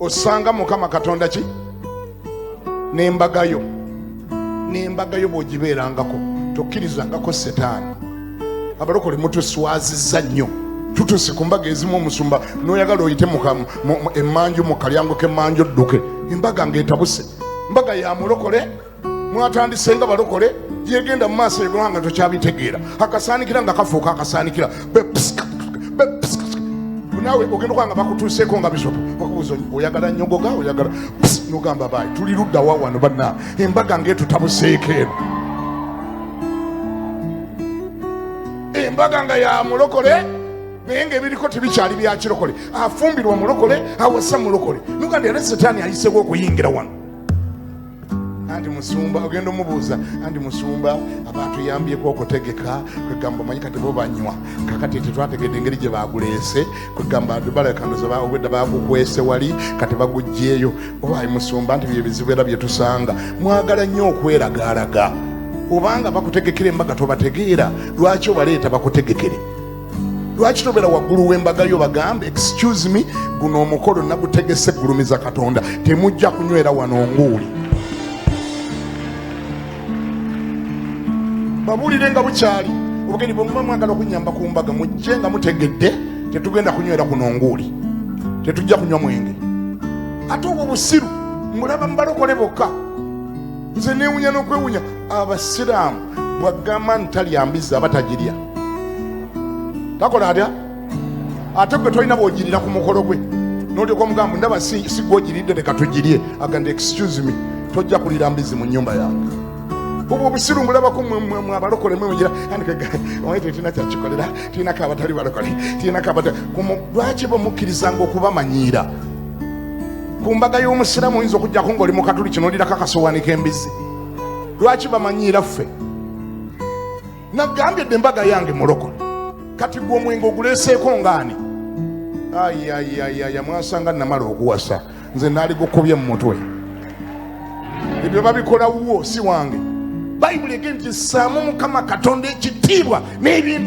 Osanga Mukama Katonda ki n'embagayo, n'embagayo bw'ogibeerangako tokkirizangako setaani. Abalokole mutuswazizza nnyo. Tutuuse ku mbaga ezimu omusumba n'oyagala oyite emmanju mu kalyango k'emmanju odduke, embaga ng'etabuse. Mbaga ya mulokole, mwatandise nga balokole, gyegenda mu maaso egolanga nga tokyabitegeera. Akasaanikira nga kafuuka akasaanikira, naawe ogenda okuba nga bakutuuseeko nga bisopo, bakubuuza oyagala nyogoga, oyagala nogamba baayi tuli ludda wa wano banna, embaga ng'etutabuseeko eno. Embaga nga ya mulokole naye ng'ebiriko tebikyali bya kirokole. Afumbirwa mulokole, awasa mulokole, nuganda era setaani ayisewo okuyingira wano. Anti musumba ogenda omubuuza, anti musumba abatuyambyeko okutegeka, kwegamba omanyi kati bo banywa kakati tetwategedde engeri gye baguleese, kwegamba baleka obwedda bagukwese wali kati bagugjeeyo. Oba musumba nti byebizibu era byetusanga, mwagala nnyo okweragaalaga. Obanga bakutegekera embaga tobategeera, lwaki obaleeta bakutegekere? Lwaki tobeera waggulu w'embaga yo bagambe excuse me, guno omukolo nagutegese gulumiza Katonda, temujja kunywera wano nguuli. Babuulire nga bukyali obugenyi bwe muba mwagala okunyamba ku mbaga, mujje nga mutegedde tetugenda kunywera kuno nguuli, tetujja kunywa mwenge. Ate obwo busiru mulaba mubalokole bokka. Nze neewunya n'okwewunya abasiraamu bwagamba ntalya mbizzi aba tagirya, takola atya? Ate gwe tolina bw'ogirira ku mukolo gwe n'olyoka omugamba ndaba si gwogiridde leka tugirye, agamba excuse me, tojja kulira mbizzi mu nnyumba yange. Obwo obusiru mbulabako mwe abalokole mwe mugira omanyi tetulina kyakikolera, tulinako abatali balokole, tulinako abatali. Lwaki bamukkirizanga okubamanyiira? Ku mbaga y'omusiraamu oyinza okujjako ng'oli mu Katuliki n'olirako akasowaani k'embizzi. Lwaki bamanyiira ffe? Nagambye dde embaga yange mulokole, kati gwe omwenge oguleeseeko ngaani? Ayayayaya, mwasanga namala okuwasa nze naaligukubye mu mutwe. Ebyo babikola wuwo si wange. Bayibuli egenda nti ssaamu Mukama Katonda ekitiibwa n'ebintu.